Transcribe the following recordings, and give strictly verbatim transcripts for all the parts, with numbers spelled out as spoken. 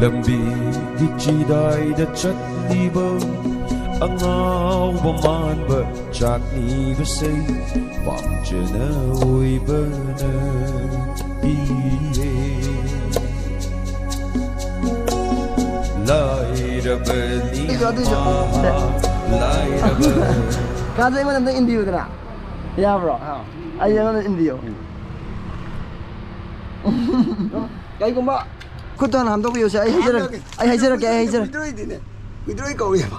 ꯂꯝꯕꯤꯒꯤ ꯆꯤꯗꯥꯏꯗ ꯆꯠꯂꯤꯕ ꯑꯉꯥꯎꯕ ꯃꯥꯟꯕ ꯆꯥꯛꯅꯤꯕꯁꯦ ꯄꯥꯝꯖꯅ ꯑꯣꯏꯕꯅ ꯄꯤꯌꯦ꯫ ꯂꯥꯏꯔꯕꯅꯤ ꯑꯗꯨꯁꯨ, ꯑꯗꯨꯁꯨ꯫ ꯃꯍꯥꯛ ꯂꯥꯏꯔꯕ꯫ ꯀꯥꯖꯩ, ꯃꯅꯝꯗ ꯏꯟꯕꯤꯌꯨꯗꯅ꯫ ꯌꯥꯕ꯭ꯔꯣ? ꯑꯥ꯫ ꯑꯩ ꯑꯩꯉꯣꯟꯗ ꯏꯟꯕꯤꯌꯣ꯫ ꯀꯩꯒꯨꯝꯕ ꯈꯨꯠꯇꯣ ꯍꯥꯟꯅ ꯍꯥꯝꯗꯣꯛꯄꯤꯌꯨꯁꯦ꯫ ꯑꯩ ꯍꯥꯏꯖꯔꯛꯀꯦ, ꯑꯩ ꯍꯥꯏꯖꯔꯛꯀꯦ, ꯑꯩ ꯍꯥꯏꯖꯔꯛꯀꯦ꯫ ꯋꯤꯗ꯭ꯔꯣꯏꯗꯤꯅꯦ꯫ ꯋꯤꯗ꯭ꯔꯣꯏ ꯀꯧꯋꯦꯕ꯫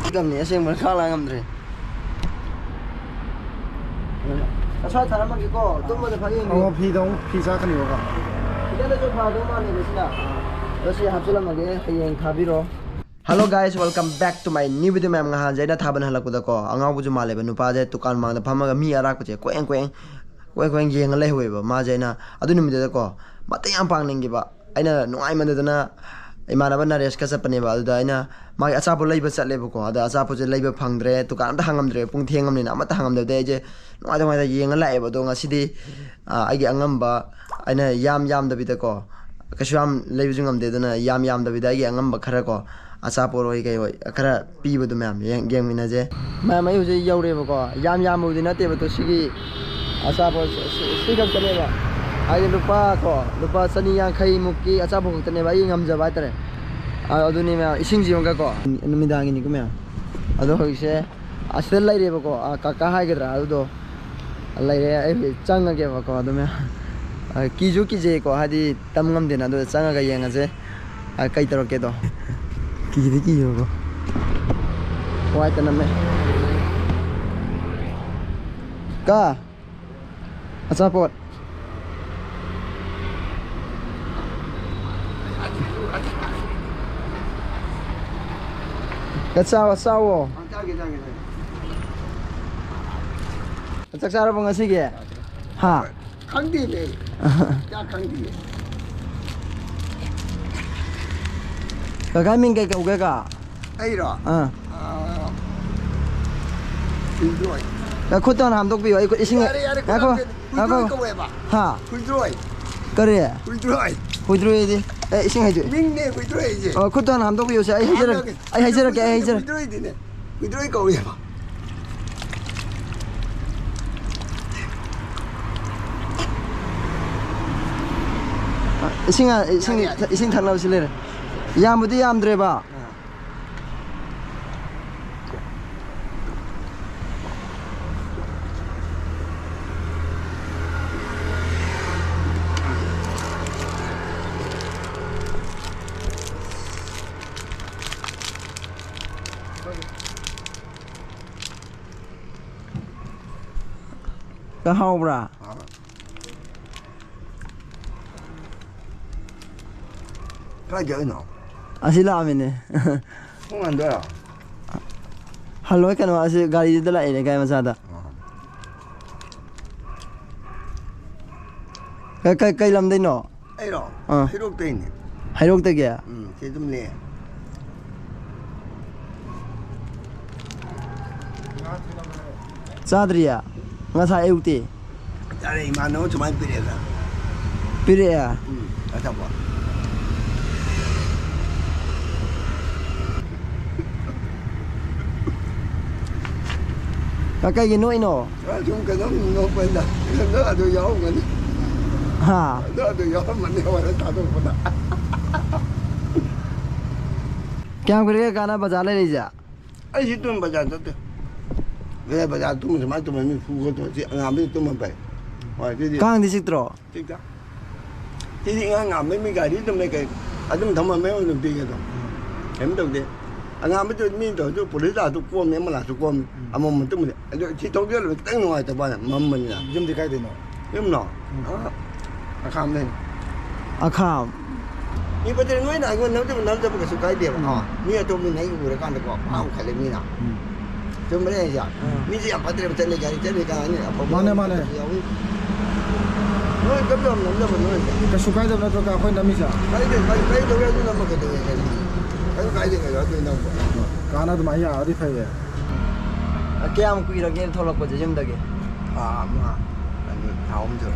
ꯈꯤꯇꯪꯅꯤ, ꯑꯁꯦꯡꯕ ꯈꯥꯡ ꯂꯥꯡ ꯉꯝꯗ꯭ꯔꯦ꯫ ꯑꯁ꯭ꯋꯥꯏ ꯊꯥꯔꯝꯃꯒꯦꯀꯣ, ꯇꯨꯝꯕꯗ ꯐꯛ ꯌꯦꯡꯕꯤꯌꯨ꯫ ꯑꯣ, ꯐꯤꯗꯣ ꯑꯃꯨꯛ ꯐꯤ ꯆꯥꯛꯀꯅꯤꯕꯀꯣ꯫ ꯈꯤꯇꯪꯗꯁꯨ ꯐꯗꯧ ꯃꯥꯜꯂꯦꯕ ꯁꯤꯅ꯫ ꯑꯗꯣ ꯁꯤ ꯍꯥꯞꯆꯤꯜꯂꯝꯃꯒꯦ, ꯍꯌꯦꯡ ꯊꯥꯕꯤꯔꯣ꯫ Hello guys, welcome back to my new video꯫ ꯃꯌꯥꯝ, ꯉꯍꯥꯟꯁꯦ ꯑꯩꯅ ꯊꯥꯕꯜ ꯍꯜꯂꯛꯄꯗꯀꯣ, ꯑꯉꯥꯎꯕꯁꯨ ꯃꯥꯜꯂꯦꯕ, ꯅꯨꯄꯥꯁꯦ ꯗꯨꯀꯥꯟ ꯃꯃꯥꯡꯗ ꯐꯝꯃꯒ ꯃꯤ ꯑꯔꯥꯛꯄꯁꯦ ꯀꯣꯌꯦꯡ ꯀꯣꯌꯦꯡ, ꯀꯣꯌꯦꯡ ꯀꯣꯌꯦꯡ ꯌꯦꯡꯉ ꯂꯩꯍꯧꯋꯦꯕ꯫ ꯃꯥꯁꯦ ꯑꯩꯅ ꯑꯗꯨ ꯅꯨꯃꯤꯠꯇꯨꯗꯀꯣ ꯃꯇꯦꯡ ꯌꯥꯝ ꯄꯥꯡꯅꯤꯡꯈꯤꯕ꯫ ꯑꯩꯅ ꯅꯨꯡꯉꯥꯏꯃꯟꯗꯗꯅ ꯏꯃꯥꯟꯅꯕ ꯅꯔꯦꯁꯀ ꯆꯠꯄꯅꯦꯕ꯫ ꯑꯗꯨꯗ ꯑꯩꯅ ꯃꯥꯒꯤ ꯑꯆꯥꯄꯣꯠ ꯂꯩꯕ ꯆꯠꯂꯦꯕꯀꯣ꯫ ꯑꯗ ꯑꯆꯥꯄꯣꯠꯁꯦ ꯂꯩꯕ ꯐꯪꯗ꯭ꯔꯦ, ꯗꯨꯀꯥꯟ ꯑꯝꯇ ꯍꯥꯡꯉꯝꯗ꯭ꯔꯦ, ꯄꯨꯡ ꯊꯦꯡꯉꯝꯅꯤꯅ ꯑꯃꯠꯇ ꯍꯥꯡꯉꯝꯗꯕꯗꯩ ꯑꯩꯁꯦ ꯅꯨꯡꯉꯥꯏꯇ ꯅꯨꯡꯉꯥꯏꯇ ꯌꯦꯡꯉ ꯂꯥꯛꯑꯦꯕ꯫ ꯑꯗꯣ ꯉꯁꯤꯗꯤ, ꯑ, ꯑꯩꯒꯤ ꯑꯉꯝꯕ, ꯑꯩꯅ ꯌꯥꯝ ꯌꯥꯝꯗꯕꯤꯗꯀꯣ, ꯀꯩꯁꯨ ꯌꯥꯝ ꯂꯩꯕꯁꯨ ꯉꯝꯗꯦ, ꯑꯗꯨꯅ ꯌꯥꯝ ꯌꯥꯝꯗꯕꯤꯗ ꯑꯩꯒꯤ ꯑꯉꯝꯕ ꯈꯔ ꯀꯣ, ꯑꯆꯥꯄꯣꯠ ꯑꯣꯏ ꯀꯩ ꯑꯣꯏ ꯈꯔ ꯄꯤꯕꯗꯣ ꯃꯌꯥꯝ ꯌꯦꯡ-, ꯌꯦꯡꯃꯤꯟꯅꯁꯦ꯫ ꯃꯌꯥꯝ, ꯑꯩ ꯍꯧꯖꯤꯛ ꯌꯧꯔꯦꯕꯀꯣ, ꯌꯥꯝ ꯌꯥꯝꯕꯕꯨꯗꯤ ꯅꯠꯇꯦꯕ, ꯑꯗꯣ ꯁꯤꯒꯤ ꯑꯆꯥꯄꯣꯠ ꯁꯤ, ꯁꯤ, ꯁꯤ ꯈꯛꯇꯅꯦꯕ꯫ ꯍꯥꯏꯗꯤ ꯂꯨꯄꯥ ꯀꯣ, ꯂꯨꯄꯥ ꯆꯅꯤ ꯌꯥꯡꯈꯩ ꯃꯨꯛꯀꯤ ꯑꯆꯥꯄꯣꯠ ꯈꯛꯇꯅꯦꯕ ꯑꯩ ꯉꯝꯖꯕ ꯍꯥꯏꯇꯥꯔꯦ꯫ ꯑ, ꯑꯗꯨꯅꯤ ꯃꯌꯥꯝ, ꯏꯁꯤꯡꯁꯤ ꯌꯦꯡꯉꯒꯀꯣ, ꯅꯨꯃꯤꯗꯥꯡꯒꯤꯅꯤꯀꯣ ꯃꯌꯥꯝ꯫ ꯑꯗꯣ ꯍꯧꯖꯤꯛꯁꯦ ꯑꯁꯤꯗ ꯂꯩꯔꯦꯕꯀꯣ, ꯑ, ꯀꯀꯥ ꯍꯥꯏꯒꯗ꯭ꯔꯥ ꯑꯗꯨꯗꯣ ꯂꯩꯔꯦ꯫ ꯑꯩ ꯍꯧꯖꯤꯛ ꯆꯪꯉꯒꯦꯕꯀꯣ, ꯑꯗꯨ ꯃꯌꯥꯝ꯫ ꯑ, ꯀꯤꯁꯨ ꯀꯤꯖꯩꯀꯣ, ꯍꯥꯏꯗꯤ ꯇꯝ ꯉꯝꯗꯦꯅ꯫ ꯑꯗꯨꯗ ꯆꯪꯉꯒ ꯌꯦꯡꯉꯁꯦ꯫ ꯑ, ꯀꯩ ꯇꯧꯔꯛꯀꯦꯗꯣ꯫ ꯀꯤꯗꯤ ꯀꯤꯌꯦꯕꯀꯣ꯫ ꯋꯥꯏ ꯇꯅꯝꯃꯦ꯫ ꯀꯥ꯫ ꯑꯆꯥꯄꯣꯠ꯫ ꯀ ꯆꯥꯎ-, ꯆꯥꯎꯋꯣ꯫ ꯆꯥꯒꯦ, ꯆꯥꯒꯦ, ꯆꯥꯒꯦ꯫ ꯆꯥꯛ ꯆꯥꯔꯕꯣ ꯉꯁꯤꯒꯤ? ꯍꯥ? ꯈꯪꯗꯦꯅꯦ꯫ ꯆꯥꯛ ꯈꯪꯗꯤꯌꯦ꯫ ꯀꯀꯥ ꯃꯤꯡ ꯀꯩ ꯀꯧꯒꯦ ꯀꯥ? ꯑꯩꯔꯣ? ꯑꯥ꯫ ꯑꯥ, ꯁꯤꯡꯖꯣꯏ꯫ ꯈꯨꯠꯇꯣ ꯍꯥꯟꯅ ꯍꯥꯝꯗꯣꯛꯄꯤꯌꯨ꯫ ꯑꯩ ꯈꯨꯠ ꯏꯁꯤꯡ, ꯌꯥꯔꯦ, ꯌꯥꯔꯦ, ꯉꯥꯏꯈꯣ, ꯈꯨꯠ ꯍꯥꯝꯗꯣꯛꯄꯤꯌꯨ꯫ ꯉꯥꯏꯈꯣ꯫ ꯍꯨꯏꯗ꯭ꯔꯣꯏ ꯀꯧꯋꯦꯕ꯫ ꯍꯥ? ꯍꯨꯏꯗ꯭ꯔꯣꯏ꯫ ꯀꯔꯤ? ꯍꯨꯏꯗ꯭ꯔꯣꯏ꯫ ꯍꯨꯏꯗ꯭ꯔꯣꯏꯗꯤ꯫ ꯑꯦ, ꯏꯁꯤꯡ ꯍꯩꯗꯣꯛꯑꯦ꯫ ꯃꯤꯡꯅꯦ ꯍꯨꯏꯗ꯭ꯔꯣꯏ ꯍꯥꯏꯁꯦ꯫ ꯑꯣ, ꯈꯨꯠꯇꯣ ꯍꯥꯟꯅ ꯍꯥꯝꯗꯣꯛꯄꯤꯌꯨꯁꯦ꯫ ꯑꯩ ꯍꯥꯏꯖꯔꯛꯀꯦ, ꯑꯩ ꯍꯥꯏꯖꯔꯛꯀꯦ, ꯑꯩ ꯍꯥꯏꯖꯔꯛꯀꯦ꯫ ꯍꯨꯏꯗ꯭ꯔꯣꯏꯗꯤꯅꯦ꯫ ꯍꯨꯏꯗ꯭ꯔꯣꯏ ꯀꯧꯋꯦꯕ꯫ ꯏꯁꯤꯡ, ꯏꯁꯤꯡ, ꯌꯥꯔꯦ, ꯌꯥꯔꯦ꯫ ꯏꯁꯤꯡ ꯊꯛꯅꯕꯁꯤ ꯂꯩꯔꯦ꯫ ꯌꯥꯝꯕꯨꯗꯤ ꯌꯥꯝꯗ꯭ꯔꯦꯕ꯫ ꯑꯥ꯫ ꯀ ꯍꯥꯎꯕ꯭ꯔꯥ? ꯑꯥ꯫ ꯀꯥꯏ ꯆꯠꯂꯤꯅꯣ? ꯑꯁꯤ ꯂꯥꯛꯑꯝꯃꯤꯅꯦ꯫ ꯈꯣꯡ ꯍꯟꯗꯣꯏꯔꯣ? ꯍꯜꯂꯣꯏ ꯀꯩꯅꯣ, ꯑꯁꯤ ꯒꯥꯔꯤꯗꯨꯗ ꯂꯥꯛꯏꯅꯦ, ꯒꯥꯔꯤ ꯃꯆꯥꯗ꯫ ꯑꯥ꯫ ꯀꯩ, ꯀꯩ, ꯀꯩ ꯂꯝꯗꯩꯅꯣ? ꯑꯩꯔꯣ? ꯑꯥ꯫ ꯍꯩꯔꯣꯛꯇꯩꯅꯦ꯫ ꯍꯩꯔꯣꯛꯇꯒꯤ? ꯎꯝ, ꯁꯤ ꯑꯗꯨꯝ ꯂꯩ꯫ ꯆꯥꯗ꯭ꯔꯤꯌꯦ? ꯉꯁꯥꯏ ꯑꯌꯨꯛꯇꯤ? ꯆꯥꯔꯦ, ꯏꯃꯥꯟꯅꯕ ꯁꯨꯃꯥꯏꯅ ꯄꯤꯔꯛꯑꯦꯗ꯫ ꯄꯤꯔꯛꯑꯦ? ꯎꯝ, ꯑꯆꯥꯄꯣꯠ꯫ ꯀ-, ꯀꯩꯒꯤ ꯅꯣꯛꯏꯅꯣ? ꯑ, ꯁꯨꯝ ꯀꯩꯅꯣꯝ ꯅꯣꯛꯄꯅꯤꯗ꯫ ꯑꯗꯨ, ꯑꯗꯨ ꯌꯥꯎꯔꯝꯒꯅꯤ꯫ ꯍꯥ? ꯑꯗꯨ, ꯑꯗꯨ ꯌꯥꯎꯔꯝꯃꯅꯤ ꯍꯣꯔꯦꯟ ꯊꯥꯗꯣꯛꯄꯗ꯫ ꯀꯌꯥꯝ ꯀꯨꯏꯔꯒꯦ ꯀꯥꯟꯅ ꯕꯖꯥꯔ ꯂꯩꯔꯛꯏꯁꯦ? ꯑꯩ ꯁꯤ ꯇꯨꯝ ꯕꯖꯥꯔ ꯆꯠꯇꯦ꯫ ꯀꯗꯥꯏ ꯕꯖꯥꯔ ꯇꯨꯝ ꯁꯨꯃꯥꯏꯅ ꯇꯨꯝꯃ ꯃꯤ ꯐꯨ ꯈꯣꯠꯇꯅ ꯁꯤ ꯑꯉꯥꯡꯕꯁꯤ ꯇꯨꯝꯃ ꯐꯩ꯫ ꯍꯣꯏ, ꯑꯗꯨꯗꯤ ꯀꯥꯡꯗꯤ ꯆꯤꯛꯇ꯭ꯔꯣ? ꯆꯤꯛꯇ꯫ ꯁꯤꯗꯤ ꯏꯉꯥꯡ ꯉꯥꯡꯕꯩ ꯃꯤ ꯒꯥꯔꯤ ꯑꯗꯨꯝ ꯂꯩ ꯀꯩ ꯑꯗꯨꯝ ꯊꯝꯃꯝꯃꯦ ꯑꯗꯨꯝ ꯄꯤꯒꯦ ꯑꯗꯨꯝ꯫ ꯀꯩꯝ ꯇꯧꯗꯦ꯫ ꯑꯉꯥꯡꯕꯗꯨ ꯃꯤ ꯇꯧꯔꯁꯨ ꯄꯨꯂꯤꯁ ꯂꯥꯛꯑꯁꯨ ꯀꯣꯝꯃꯦ ꯑꯃ ꯂꯥꯛꯑꯁꯨ ꯀꯣꯝꯃꯦ꯫ ꯎꯝ꯫ ꯑꯃꯃꯝ ꯇꯨꯝꯃꯗꯤ꯫ ꯑꯗꯨ ꯁꯤ ꯊꯧꯖꯤꯜꯂꯒ ꯈꯤꯇꯪ ꯅꯨꯡꯉꯥꯏꯇꯕ ꯋꯥꯅꯤ ꯃꯝꯕꯅꯤꯅ꯫ ꯌꯨꯝꯗꯤ ꯀꯥꯏꯗꯩꯅꯣ? ꯌꯨꯝꯂꯣ? ꯎꯝ꯫ ꯑꯥ, ꯑꯈꯥꯝꯗꯩꯅꯤ꯫ ꯑꯈꯥꯝ꯫ ꯃꯤ ꯐꯠꯇ꯭ꯔꯦ, ꯅꯣꯏꯅ ꯑꯩꯉꯣꯟꯗ ꯅꯝꯖꯕ, ꯅꯝꯖꯕ ꯀꯩꯁꯨ ꯀꯥꯏꯗꯦꯕ꯫ ꯎꯝ꯫ ꯃꯤ ꯑꯇꯣꯞꯄ ꯃꯤꯅ ꯑꯩ ꯎꯔꯀꯥꯟꯗꯀꯣ, ꯎꯝ꯫ ꯐꯥꯎ ꯈꯜꯂꯦ ꯃꯤꯅ꯫ ꯎꯝ꯫ ꯆꯨꯝꯕꯅꯦ ꯑꯩꯁꯦ꯫ ꯎꯝ꯫ ꯃꯤꯁꯦ ꯌꯥꯝ ꯐꯠꯇ꯭ꯔꯦꯕ, ꯆꯠꯂꯦ ꯒꯥꯔꯤ ꯆꯠꯂꯦ ꯀꯥꯏꯅ ꯑꯐꯕ ꯃꯥꯅꯦ, ꯃꯥꯅꯦ꯫ ꯌꯥꯎꯏ꯫ ꯅꯣꯏ ꯀꯞ ꯌꯥꯝ ꯅꯝꯖꯕ ꯅꯣꯏ꯫ ꯀꯩꯁꯨ ꯀꯥꯏꯗꯕ ꯅꯠꯇ꯭ꯔꯣ ꯑꯩꯈꯣꯏ ꯅꯝꯃꯤꯁꯦ? ꯀꯥꯏꯗꯦ, ꯀꯥꯏꯗꯦ, ꯀꯥꯏꯗꯦ, ꯑꯗꯨ ꯅꯝꯕ ꯀꯩꯗꯧꯋꯦ ꯀꯩꯅꯣ? ꯀꯩꯝ ꯀꯥꯏꯗꯦ ꯀꯩꯅꯣ, ꯑꯗꯨ ꯅꯝꯕ꯫ ꯀꯥꯟꯅ ꯑꯗꯨꯃꯥꯏꯅ ꯌꯥꯔꯗꯤ ꯐꯩꯌꯦ꯫ ꯀꯌꯥꯝ ꯀꯨꯏꯔꯒꯦ ꯊꯣꯛꯂꯛꯄꯁꯦ ꯌꯨꯝꯗꯒꯤ? ꯊꯥ ꯑꯃ, ꯑꯅꯤ, ꯊꯥ ꯑꯍꯨꯝ ꯁꯨꯔꯦ꯫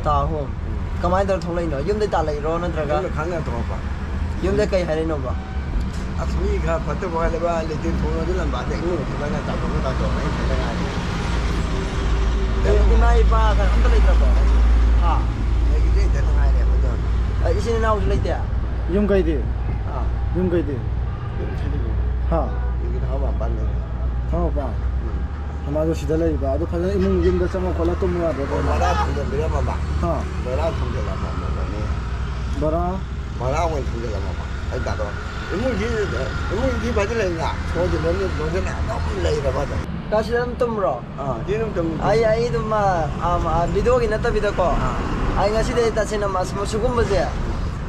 ꯊꯥ ꯑꯍꯨꯝ? ꯎꯝ꯫ ꯀꯃꯥꯏꯅ ꯇꯧꯔ ꯊꯣꯛꯂꯛꯏꯅꯣ? ꯌꯨꯝꯗꯩ ꯇꯥꯜꯂꯛꯏꯔꯣ ꯅꯠꯇ꯭ꯔꯒ? ꯌꯨꯝꯗ ꯈꯪꯅ ꯊꯣꯛꯂꯛꯄ꯫ ꯌꯨꯝꯗ ꯀꯩ ꯍꯥꯏꯔꯛꯏꯅꯣꯕ? ꯑꯁ, ꯃꯤ ꯈꯔ ꯐꯠꯇꯕ ꯈꯔ ꯂꯩꯕ, ꯂꯩꯇꯦ, ꯊꯣꯡꯅꯗꯨ ꯂꯝꯕꯥꯗ ꯏꯃꯨꯡ ꯈꯛꯇꯅ ꯇꯥꯊꯣꯛꯄ ꯇꯥꯊꯣꯛꯄ ꯑꯩ ꯏꯊꯟꯗ ꯉꯥꯏꯔꯦ꯫ ꯑꯦ, ꯏꯃꯥ ꯏꯄꯥ ꯀꯅꯥꯝꯇ ꯂꯩꯇ꯭ꯔꯕꯣ? ꯍꯥ? ꯂꯩꯇꯦ, ꯏꯊꯟꯗ ꯉꯥꯏꯔꯦꯕ ꯑꯗꯨꯝ꯫ ꯑ, ꯏꯆꯤꯟ ꯏꯅꯥꯎꯁꯨ ꯂꯩꯇꯦ? ꯌꯨꯝ ꯀꯩꯗꯤ? ꯑꯥ꯫ ꯌꯨꯝ ꯀꯩꯗꯤ? ꯌꯨꯝ ꯁꯤꯗꯤ ꯌꯨꯝ꯫ ꯍꯥ? ꯌꯨꯝꯒꯤ ꯊꯥꯎ ꯃꯄꯥꯟ ꯂꯩꯔꯦ꯫ ꯊꯥꯎ ꯃꯄꯥꯟ? ꯎꯝ꯫ ꯃꯥꯗꯣ ꯁꯤꯗ ꯂꯩꯕ꯫ ꯑꯗꯨ ꯐꯖꯅ ꯏꯃꯨꯡ ꯌꯨꯝꯗ ꯆꯪꯉ ꯈꯣꯠꯂ ꯇꯨꯝꯕ ꯌꯥꯗ꯭ꯔꯣ? ꯃꯣꯏ ꯚꯔꯥ ꯊꯝꯖꯤꯟꯕꯤꯔꯝꯃꯕ꯫ ꯍꯥ? ꯚꯔꯥ ꯊꯝꯖꯤꯜꯂꯝꯃꯕꯅꯤ꯫ ꯚꯔꯥ? ꯚꯔꯥ ꯑꯣꯏꯅ ꯊꯝꯖꯤꯜꯂꯝꯃꯕ ꯍꯥꯏꯇꯥꯔꯦ꯫ ꯏꯃꯨꯡꯁꯤ, ꯏꯃꯨꯡꯁꯤ ꯐꯖꯅ ꯂꯩꯅ, ꯁꯣꯏꯗꯅ ꯂꯣꯏꯅꯅ ꯑꯗꯨꯝ ꯂꯩꯔꯕ ꯑꯗꯨꯝ꯫ ꯀꯥ ꯁꯤꯗ ꯑꯗꯨꯝ ꯇꯨꯝꯕ꯭ꯔꯣ? ꯑꯥ, ꯁꯤ ꯑꯗꯨꯝ ꯇꯨꯝꯃꯤ꯫ ꯑꯩ, ꯑꯩ ꯑꯗꯨꯝ, ꯑ, ꯑ, ꯚꯤꯗꯤꯑꯣꯒꯤ ꯅꯠꯇꯕꯤꯗꯀꯣ, ꯑꯥ꯫ ꯑꯩ ꯉꯁꯤꯗꯤ ꯑꯩ ꯇꯁꯦꯡꯅ ꯃꯁ-, ꯁꯤꯒꯨꯝꯕꯁꯦ,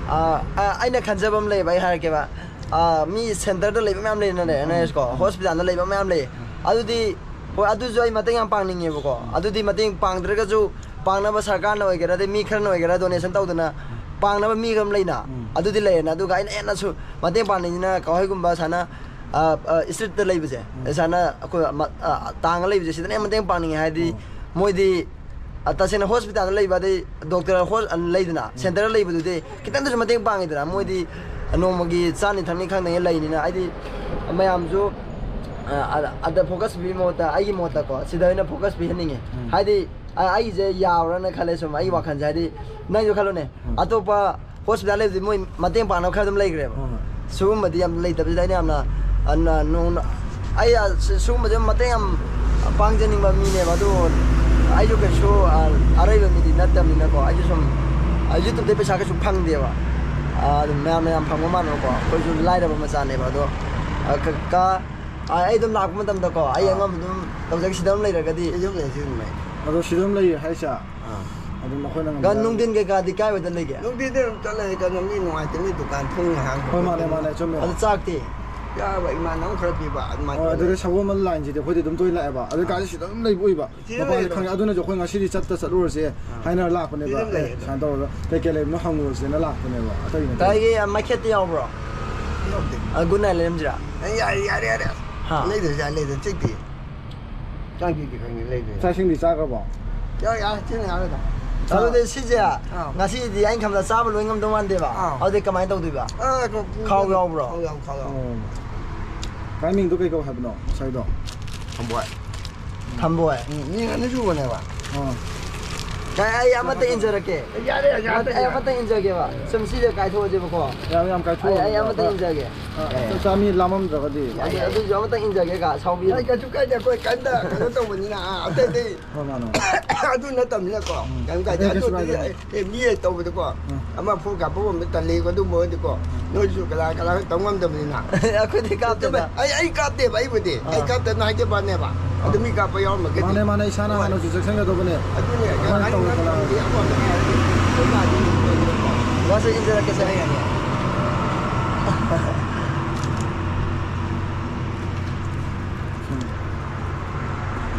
ꯑ, ꯑ, ꯑꯩꯅ ꯈꯟꯖꯕ ꯑꯃ ꯂꯩꯌꯦꯕ, ꯑꯩ ꯍꯥꯏꯔꯛꯀꯦꯕ꯫ ꯑ, ꯃꯤ ꯁꯦꯟꯇꯔꯗ ꯂꯩꯕ ꯃꯌꯥꯝ ꯂꯩꯅꯅꯦ, ꯎꯝ꯫ ꯅꯦꯁꯀꯣ, ꯎꯝ꯫ ꯍꯣꯁꯄꯤꯇꯥꯜꯗ ꯂꯩꯕ ꯃꯌꯥꯝ ꯂꯩ꯫ ꯎꯝ꯫ ꯑꯗꯨꯗꯤ, ꯍꯣꯏ, ꯑꯗꯨꯁꯨ ꯑꯩ ꯃꯇꯦꯡ ꯌꯥꯝ ꯄꯥꯡꯅꯤꯡꯉꯦꯕꯀꯣ꯫ ꯎꯝ꯫ ꯑꯗꯨꯗꯤ ꯃꯇꯦꯡ ꯄꯥꯡꯗ꯭ꯔꯒꯁꯨ ꯄꯥꯡꯅꯕ ꯁꯔꯀꯥꯔꯅ ꯑꯣꯏꯒꯦꯔꯥ, ꯑꯗꯩ ꯃꯤ ꯈꯔꯅ ꯑꯣꯏꯒꯦꯔꯥ, ꯗꯣꯅꯦꯁꯟ ꯇꯧꯗꯅ ꯄꯥꯡꯅꯕ ꯃꯤ ꯑꯃ ꯂꯩꯅ, ꯎꯝ꯫ ꯑꯗꯨꯗꯤ ꯂꯩꯔꯦꯅ꯫ ꯑꯗꯨꯒ ꯑꯩꯅ ꯍꯦꯟꯅꯁꯨ ꯃꯇꯦꯡ ꯄꯥꯡꯅꯤꯡꯉꯤꯅ ꯀꯋꯥꯍꯩꯒꯨꯝꯕ ꯁꯨꯃꯥꯏꯅ, ꯑ, ꯑ, ꯏꯁꯇ꯭ꯔꯤꯠꯇ ꯂꯩꯕꯁꯦ, ꯎꯝ꯫ ꯁꯨꯃꯥꯏꯅ ꯑꯩꯈꯣꯏ ꯃ-, ꯑ, ꯇꯥꯡꯒ ꯂꯩꯕꯁꯦ, ꯁꯤꯗꯅ ꯍꯦꯟꯅ ꯃꯇꯦꯡ ꯄꯥꯡꯅꯤꯡꯉꯦ꯫ ꯍꯥꯏꯗꯤ, ꯎꯝ꯫ ꯃꯣꯏꯗꯤ, ꯑ, ꯇꯁꯦꯡꯅ ꯍꯣꯁꯄꯤꯇꯥꯜꯗ ꯂꯩꯕ, ꯑꯗꯩ ꯗꯣꯛꯇꯔ ꯍꯣ-, ꯑ, ꯂꯩꯗꯅ, ꯎꯝ꯫ ꯁꯦꯟꯇꯔꯗ ꯂꯩꯕꯗꯨꯗꯤ ꯈꯤꯇꯪꯗꯁꯨ ꯃꯇꯦꯡ ꯄꯥꯡꯉꯤꯗꯅ꯫ ꯃꯣꯏꯗꯤ ꯅꯣꯡꯃꯒꯤ ꯆꯥꯅꯤ ꯊꯛꯅꯤ ꯈꯪꯗꯉꯩ ꯂꯩꯅꯤꯅ꯫ ꯍꯥꯏꯗꯤ, ꯃꯌꯥꯝꯁꯨ, ꯑ, ꯑꯗ, ꯑꯗ ꯐꯣꯀꯁ ꯄꯤꯕꯒꯤ ꯃꯍꯨꯠꯇ, ꯑꯩꯒꯤ ꯃꯣꯠꯇꯀꯣ, ꯁꯤꯗ ꯑꯣꯏꯅ ꯐꯣꯀꯁ ꯄꯤꯍꯟꯅꯤꯡꯉꯦ꯫ ꯎꯝ꯫ ꯍꯥꯏꯗꯤ, ꯑ-, ꯑꯩꯁꯦ ꯌꯥꯕ꯭ꯔꯥꯅ ꯈꯜꯂꯦ ꯁꯨꯝ, ꯑꯩ ꯎꯝ꯫ ꯋꯥꯈꯜꯁꯦ꯫ ꯍꯥꯏꯗꯤ, ꯅꯪꯁꯨ ꯈꯜꯂꯨꯅꯦ, ꯎꯝ꯫ ꯑꯇꯣꯞꯄ ꯍꯣꯁꯄꯤꯇꯥꯜ ꯂꯩꯕꯗꯤ ꯃꯣꯏ ꯃꯇꯦꯡ ꯄꯥꯡꯅꯕ ꯈꯔ ꯑꯗꯨꯝ ꯂꯩꯈ꯭ꯔꯦꯕ꯫ ꯎꯝ꯫ ꯁꯤꯒꯨꯝꯕꯗꯤ ꯌꯥꯝ ꯂꯩꯇꯕꯁꯤꯗ ꯑꯩꯅ ꯌꯥꯝꯅ, ꯑ, ꯅ-, ꯅꯣꯡ-, ꯑꯩ, ꯑ, ꯁꯤ-, ꯁꯤꯒꯨꯝꯕꯁꯦ ꯃꯇꯦꯡ ꯌꯥꯝ ꯄꯥꯡꯖꯅꯤꯡꯕ ꯃꯤꯅꯦꯕ꯫ ꯑꯗꯨ ꯑꯩꯁꯨ ꯀꯩꯁꯨ, ꯑ, ꯑꯔꯩꯕ ꯃꯤꯗꯤ ꯅꯠꯇꯕꯅꯤꯅꯀꯣ, ꯑꯩꯁꯨ ꯁꯨꯝ, ꯑ, YouTube-ꯇꯩ ꯄꯩꯁꯥ ꯀꯩꯁꯨ ꯐꯪꯗꯦꯕ꯫ ꯑ, ꯑꯗꯨꯝ ꯃꯌꯥꯝ, ꯃꯌꯥꯝ ꯐꯪꯕ ꯃꯥꯟꯅꯕꯀꯣ, ꯑꯩꯈꯣꯏꯁꯨ ꯂꯥꯏꯔꯕ ꯃꯆꯥꯅꯦꯕ꯫ ꯑꯗꯣ, ꯑ, ꯀ-, ꯀ-, ꯑ, ꯑꯩ ꯑꯗꯨꯝ ꯂꯥꯛꯄ ꯃꯇꯝꯗꯀꯣ, ꯑꯩ ꯑꯥ꯫ ꯑꯉꯝꯕ ꯑꯗꯨꯝ ꯇꯧꯖꯒꯦ, ꯁꯤꯗ ꯑꯗꯨꯝ ꯂꯩꯔꯒꯗꯤ꯫ ꯑꯩ ꯑꯗꯨꯝ ꯂꯩ, ꯁꯤ ꯑꯗꯨꯝ ꯂꯩ꯫ ꯑꯗꯣ ꯁꯤꯗ ꯑꯗꯨꯝ ꯂꯩꯌꯦ ꯍꯥꯏꯁꯦ? ꯑꯥ꯫ ꯑꯗꯨꯝ ꯑꯩꯈꯣꯏꯅ ꯉꯝꯖ-, ꯅꯨꯡꯊꯤꯟ ꯀꯩꯀꯥꯗꯤ ꯀꯥꯏꯋꯥꯏꯗ ꯂꯩꯒꯦ? ꯅꯨꯡꯊꯤꯟꯗꯤ ꯑꯗꯨꯝ ꯆꯠꯂꯦ, ꯀꯩꯅꯣ, ꯃꯤ ꯅꯨꯡꯉꯥꯏꯇꯦ, ꯃꯤ ꯗꯨꯀꯥꯟ ꯊꯣꯡ ꯍꯥꯡꯕ ꯍꯣꯏ, ꯃꯥꯅꯦ, ꯈꯣꯠꯄ꯫ ꯃꯥꯅꯦ, ꯆꯨꯝꯃꯦ꯫ ꯑꯗꯨ ꯆꯥꯛꯇꯤ? ꯆꯥꯕ ꯏꯃꯥꯟꯅꯕ ꯈꯔ ꯄꯤꯕ, ꯑꯗꯨꯃꯥꯏꯅ ꯍꯣꯏ, ꯇꯧꯔ ꯑꯗꯨꯗꯩ ꯂꯩ꯫ ꯁꯒꯣꯜꯕꯟ ꯂꯥꯏꯟꯁꯤꯗꯤ ꯑꯩꯈꯣꯏꯗꯤ ꯑꯗꯨꯝ ꯇꯣꯏꯅ ꯂꯥꯛꯑꯦꯕ꯫ ꯑꯗꯨ ꯑꯥ꯫ ꯀꯥꯟꯗ ꯁꯤꯗ ꯑꯗꯨꯝ ꯂꯩꯕ ꯑꯣꯏꯕ꯫ ꯁꯤꯗ ꯃꯄꯥꯟꯗꯤ ꯂꯩꯕ꯫ ꯈꯪꯉꯦ꯫ ꯑꯗꯨꯅꯁꯨ ꯑꯩꯈꯣꯏ ꯉꯁꯤꯗꯤ ꯆꯠꯇ ꯆꯠꯂꯨꯔꯁꯦ ꯑꯥ꯫ ꯍꯥꯏꯅ ꯂꯥꯛꯄꯅꯦꯕ꯫ ꯁꯤꯗ ꯑꯗꯨꯝ ꯑꯦ, ꯂꯩꯌꯦ꯫ ꯁꯨꯃꯥꯏꯅ ꯇꯧꯔꯒ ꯀꯩꯀꯩ ꯂꯩꯕꯅꯣ ꯍꯪꯉꯨꯔꯁꯦꯅ ꯂꯥꯛꯄꯅꯦꯕ꯫ ꯑꯇꯩꯒꯤ ꯅꯠꯇꯦ꯫ ꯀꯥꯏꯒꯤ, ꯑ, ꯃꯩꯈꯦꯠꯇꯤ ꯌꯥꯎꯕ꯭ꯔꯣ? ꯌꯥꯎꯗꯦ꯫ ꯑ, good night ꯂꯩꯔꯝꯁꯤꯔꯥ? ꯑꯦ, ꯌꯥꯔꯦ, ꯌꯥꯔꯦ, ꯌꯥꯔꯦ꯫ ꯍꯥ꯫ ꯂꯩꯗ꯭ꯔꯁꯨ ꯌꯥꯔꯦ, ꯂꯩꯗ꯭ꯔꯁꯨ ꯆꯤꯛꯇꯦ꯫ ꯆꯥꯛ ꯏꯁꯤꯡꯗꯤ ꯆꯥꯈ꯭ꯔꯕꯣ? ꯌꯥꯔꯦ, ꯌꯥꯔꯦ, ꯁꯤꯅ ꯌꯥꯔꯦꯗ꯫ ꯑꯗꯨꯗꯤ ꯁꯤꯁꯦ ꯑꯥ꯫ ꯉꯁꯤꯗꯤ ꯑꯩꯅ ꯈꯟꯕꯗ ꯆꯥꯕ ꯂꯣꯏ ꯉꯝꯗꯧ ꯃꯥꯟꯗꯦꯕ꯫ ꯑꯥ꯫ ꯑꯗꯨꯗꯤ ꯀꯃꯥꯏꯅ ꯇꯧꯗꯣꯏꯕ? ꯑꯥ, ꯀꯣ-, ꯈꯥꯎ ꯌꯥꯎꯕ꯭ꯔꯣ? ꯈꯥꯎ ꯌꯥꯎ, ꯈꯥꯎ ꯌꯥꯎ꯫ ꯑꯣ꯫ ꯀꯥꯏ ꯃꯤꯡꯗꯣ ꯀꯩ ꯀꯧ ꯍꯥꯏꯕꯅꯣ ꯉꯁꯥꯏꯗꯣ? ꯊꯝꯕꯣꯏ꯫ ꯊꯝꯕꯣꯏ꯫ ꯎꯝ, ꯃꯤ ꯉꯥꯅꯨ ꯁꯨꯕꯅꯦꯕ꯫ ꯑꯥ꯫ ꯀꯥꯏ, ꯑꯩ ꯑꯃꯇ ꯏꯟꯖꯔꯛꯀꯦ꯫ ꯌꯥꯔꯦ, ꯌꯥꯔꯦ, ꯑꯃꯇ, ꯑꯩ ꯌꯥꯔꯦ꯫ ꯑꯃꯇ ꯏꯟꯖꯒꯦꯕ꯫ ꯁꯨꯝ ꯁꯤꯁꯦ ꯀꯥꯏꯊꯣꯛꯑꯁꯦꯕꯀꯣ꯫ ꯌꯥꯝ, ꯌꯥꯝ ꯀꯥꯏꯊꯣꯛꯑꯣ꯫ ꯑꯩ, ꯑꯩ ꯑꯃꯇ ꯍꯣꯏ꯫ ꯏꯟꯖꯒꯦ꯫ ꯑꯥ, ꯌꯥꯏ, ꯆꯥꯛ ꯌꯥꯏ꯫ ꯆꯥ ꯃꯤ ꯂꯥꯝꯃꯝꯗ꯭ꯔꯒꯗꯤ꯫ ꯌꯥꯏ, ꯌꯥꯏ꯫ ꯑꯗꯨ, ꯑꯗꯨꯁꯨ ꯑꯃꯇ ꯏꯟꯖꯒꯦ ꯀꯥ, ꯁꯥꯎꯕꯤꯅꯨ꯫ ꯑꯩ ꯀꯩꯁꯨ ꯀꯥꯏꯗꯦ, ꯑꯩꯈꯣꯏ ꯀꯩꯝꯇ ꯀꯩꯅꯣ ꯇꯧꯕꯅꯤꯅ, ꯑꯥ, ꯑꯇꯩ ꯑꯇꯩ ꯍꯣꯏ, ꯃꯥꯅꯦ꯫ ꯑꯗꯨ ꯅꯠꯇꯕꯅꯤꯅꯀꯣ, ꯎꯝ꯫ ꯀꯩꯝ ꯀꯥꯏꯗꯦ꯫ ꯑꯦ, ꯀꯩꯁꯨ ꯑꯗꯨꯗꯤ ꯀꯥꯏꯗꯦ꯫ ꯑꯩ, ꯑꯦ, ꯃꯤ ꯍꯦꯛ ꯇꯧꯕꯗꯀꯣ, ꯎꯝ꯫ ꯑꯃ ꯐꯨ ꯀꯥꯞꯄꯒꯨꯝꯕ ꯇꯜꯂꯤ, ꯑꯗꯨꯝꯕ ꯑꯣꯏꯔꯗꯤꯀꯣ, ꯎꯝ꯫ ꯅꯣꯏꯁꯨ ꯀꯅꯥ ꯀꯅꯥ ꯇꯧ ꯉꯝꯗꯕꯅꯤꯅ꯫ ꯑꯩꯈꯣꯏꯗꯤ ꯀꯥꯞꯇꯦꯗ꯫ ꯑꯩ, ꯑꯩ ꯀꯥꯞꯇꯦꯕ, ꯑꯩꯕꯨꯗꯤ꯫ ꯑꯩ ꯑꯥ꯫ ꯀꯥꯞꯇꯦꯅ ꯍꯥꯏꯖꯕ ꯋꯥꯅꯦꯕ꯫ ꯑꯗꯨ ꯑꯥ꯫ ꯃꯤ ꯀꯥꯞꯄ ꯌꯥꯎꯔꯝꯃꯒꯗꯤ꯫ ꯃꯥꯅꯦ, ꯃꯥꯅꯦ, ꯏꯁꯥꯅ ꯍꯣꯏ꯫ ꯍꯥꯟꯅꯁꯨ ꯆꯦꯛꯁꯤꯟꯒꯗꯧꯕꯅꯦ꯫ ꯑꯗꯨꯅꯦ, ꯑꯗꯨꯃꯥꯏꯅ ꯇꯧꯔꯒ ꯉꯥꯏꯍꯥꯛ ꯂꯥꯛꯑꯣ꯫ ꯋꯥꯁꯦ ꯏꯟꯖꯔꯛꯀꯦꯁꯦ꯫ ꯎꯝ꯫